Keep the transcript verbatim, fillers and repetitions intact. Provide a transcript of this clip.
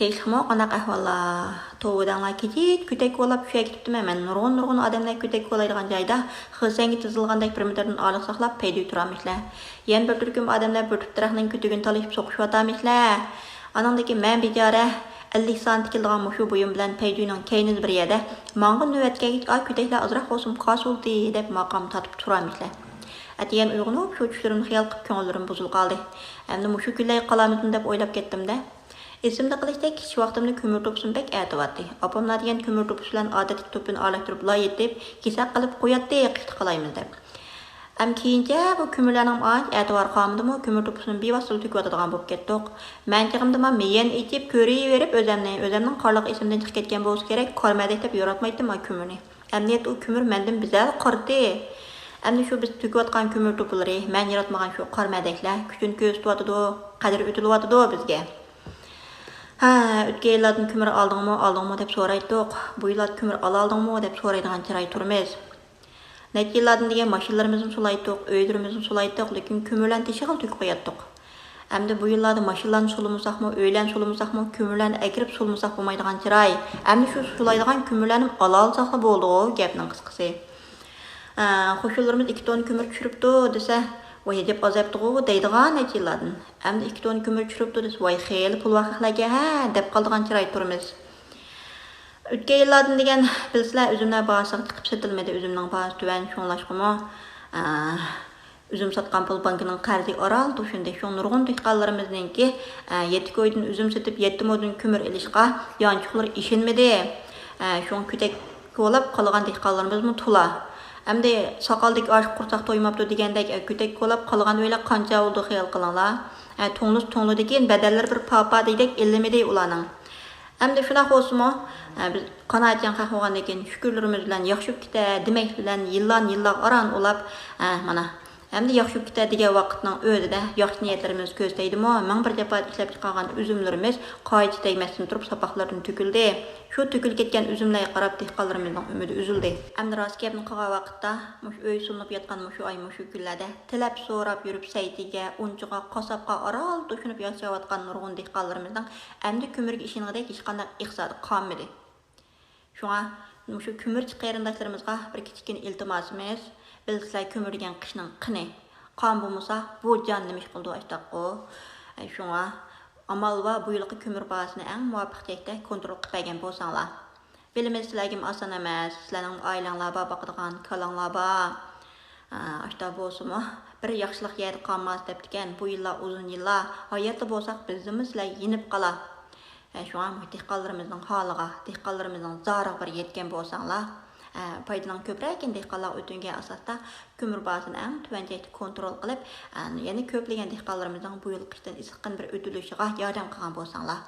تىنچلىقمۇ، قانداق ئەھۋاللار؟ توۋا دەڭلار، كېچە كۆتەك كولاپ چۈشۈپ كېتىپتىمەن مەن. نۇرغۇن، نۇرغۇن ئادەملەر كۆتەك كولايدىغان جايدا خېسەڭگە تىزىلغاندەك بىر مىدىردىن ئارىلىق ساقلاپ پەيدىگە تۇرامىشلەر. يەنە بىر تۈركۈم ئادەملەر بىر تۈپ دەرەخنىڭ كۆتۈكىنى تالىشىپ سوقۇشۇۋاتامىشلەر. ئانىڭدىكى مەن بىچارە ئەللىك سان تىكىلىدىغان مۇشۇ بۇيۇم بىلەن پەيدىنىڭ كەينىدە بىر يەردە ماڭغا نۆۋەت كەلگەچ، ئا، كۆتەكلەر ئازراق بولسىمۇ قالسۇلتى دەپ ماقام تارتىپ تۇرامىشلەر. ئەتىگەن ئويغىنىپ، شۇ چۈشلىرىمنى خىيال قىلىپ كۆڭۈللىرىم بۇزۇلۇپ قالدى. ئەمدى مۇشۇ كۈنلەرگە قالامىزمۇ دەپ ئويلاپ كەتتىم-دە. ئېسىمدە قېلىشىچە، كىچىك ۋاقتىمدا كۆمۈر توپىسىمۇ بەك ئەتىۋاتتى. ئاپاملار دېگەن كۆمۈر توپىسى بىلەن ئادەتتىكى توپىنى ئارىلاشتۇرۇپ لاي ئېتىپ، كېسەك قىلىپ قوياتتى، قىشتا قالايمىز دەپ. ئەمما كېيىنچە بۇ كۆمۈرلەرنىڭ ئانچە ئەتىۋارى قالمىدىمۇ، كۆمۈر توپىسىنى بىۋاسىتىلا تۆكۈۋاتىدىغان بولۇپ كەتتۇق. مەن چېغىمدا مانا مېيەن ئېچىپ، كۆرۈۋېرىپ ئۆزەمنى، ئۆزەمنىڭ قارىلىقى ئېسىمدىن چىقىپ كەتكەن بولسا كېرەك، قارا مەدەك دەپ يوراتمايتتىم ما كۆمۈرنى. ئەمدى ئۇ كۆمۈر مەندىن بىزەرلا قارىدى. ئەمدى شۇ بىز تۆكۈۋاتقان كۆمۈر توپىلىرى، مەن ياراتمىغان شۇ قارا مەدەكلەر كۈچىنى كۆرسىتىۋاتىدۇ، قەدرى ئۆتۈلۈۋاتىدۇ بىزگە. ھە، ئۆتكەن يىللاردىن كۆمۈر ئالدىڭمۇ، ئالدىڭمۇ دەپ سورايتتۇق. بۇ يىللاردا كۆمۈر ئالالدىڭمۇ دەپ سورايدىغان چىراي تۇرىمىز. نەچچە يىللاردىن دېگەن ماشىنىلىرىمىزنى سولايتتۇق، ئۆيلىرىمىزنى سولايتتۇق، لېكىن كۆمۈرلەرنى تېشىغىلا تۆكۈپ قوياتتۇق. ئەمدى بۇ يىللاردا ماشىنىلارنى سولىمىساقمۇ، ئۆيلەرنى سولىمىساقمۇ، كۆمۈرلەرنى ئەكىرىپ سولىمىساق بولمايدىغان چىراي. ئەمدى شۇ سولايدىغان كۆمۈرلەرنى ئالالىساقلا بولدىغۇ، گەپنىڭ قىسقىسى. ئە، قوشنىلىرىمىز ئىككى توننا كۆمۈر چۈشۈرۈپتۇ دېسە، ۋاي ئەجەب ئازايتتىغۇ دەيدىغان نەچچە يىللاردىن. ئەمدى ئىككى توننا كۆمۈر چۈشۈرۈپتۇ دېسە، ۋاي خېلى پۇل بار خەقلەركەن ھە دەپ قالىدىغان چىراي تۇرىمىز. ئۆتكەن يىللاردىن دېگەن بىلسىلەر، ئۈزۈملەر بازىرىغا چىقىپ سېتىلمىدى، ئۈزۈمنىڭ باھاسى تۆۋەن، شۇڭلاشقىمۇ، ئە، ئۈزۈم ساتقان پۇل بانكىنىڭ قەرزىگە ئاران توشۇندى. شۇڭا نۇرغۇن دېھقانلىرىمىزنىڭكى، ئە، يەتتە كويدىن ئۈزۈم سېتىپ، يەتتە مودىن كۆمۈر ئېلىشقا يانچۇقلىرى ئىشەنمىدى. ئە، شۇڭا كۆتەك كولاپ قالغان دېھقانلىرىمىزمۇ تولا. ئەمدى ساقالدىكى ئاش قورساق تويماپتۇ دېگەندەك، ئە، كۆتەك كولاپ قالغان ئۆيلەر قانچە بولىدۇ خىيال قىلىڭلار. ئە، توڭلىسا توڭلىدىكىن بەدەللىرى بىر پاپا دېگۈدەك ئېلىنمىدى ئۇلارنىڭ. ئەمدى شۇنداق بولسىمۇ، ئە، بىز قانائەتچان خەق بولغاندىن كېيىن شۈكۈرلىرىمىز بىلەن ياخشى بۆپ كېتە دېمەك بىلەن يىللان يىللار ئاران ئۇلاپ، ئە، مانا، ئەمدى ياخشى بۆپ كېتە دېگەن ۋاقىتنىڭ ئۆزىدە ياخشى نىيەتلىرىمىز كۆز تەگدىمۇ، مىڭ بىر جاپادا ئىشلەپ چىقارغان ئۈزۈملىرىمىز قايچا تەگمەستىن تۇرۇپ ساپاقلىرىدىن تۆكۈلدى. شۇ تۆكۈلۈپ كەتكەن ئۈزۈملەرگە قاراپ دېھقانلىرىمىزنىڭ ئۈمىدى ئۈزۈلدى. ئەمدى راست گەپنى قىلغان ۋاقىتتا، مۇشۇ ئۆي سولىنىپ ياتقان مۇشۇ ئاي، مۇشۇ كۈنلەردە تىلەپ سوراپ يۈرۈپ سەيتىگە، ئۇنچىغا، قاسساپقا ئاران توشۇنۇپ ياشاۋاتقان نۇرغۇن دېھقانلىرىمىزنىڭ ئەمدى كۆمۈرگە ئىشىنىدىغاندەك ھېچقانداق ئىقتىسادى قالمىدى. شۇڭا مۇشۇ كۆمۈرچى قېرىنداشلىرىمىزغا بىر كىچىككىنە ئىلتىماسىمىز، بىلسىلەر كۆمۈر دېگەن قىشنىڭ قېنى. قان بولمىسا، بۇ جان نېمە ئىش قىلىدۇ ئاشتاققۇ؟ ئە، شۇڭا ئامال بار بۇ يىلقى كۆمۈر باھاسىنى ئەڭ مۇۋاپىق چەكتە كونترول قىلىپ بەرگەن بولساڭلار. بىلىمىز، سىلەرگىمۇ ئاسان ئەمەس، سىلەرنىڭ ئائىلەڭلار بار، باقىدىغان كالاڭلار بار. ئە، ئاشتا بولسىمۇ، بىر ياخشىلىق يەردە قالماس دەپتىكەن. بۇ يىللار ئۇزۇن يىللار، ھاياتلا بولساق بىزدىنمۇ سىلەر يېنىپ قالا. ئە، شۇڭا مۇ-، دېھقانلىرىمىزنىڭ ھالىغا، دېھقانلىرىمىزنىڭ زارىغا بىر يەتكەن بولساڭلار، ئە، پايدىنىڭ كۆپرەكىنى دېھقانلارغا ئۆتۈنگەن ئاساستا كۆمۈر باھاسىنى ئەڭ تۆۋەن چەكتە كونترول قىلىپ، ئە، يەنە كۆپلىگەن دېھقانلىرىمىزنىڭ بۇ يىل قىشتىن ئېسىققىن بىر ئۆتۈلۈشىغا ياردەم قىلغان بولساڭلار.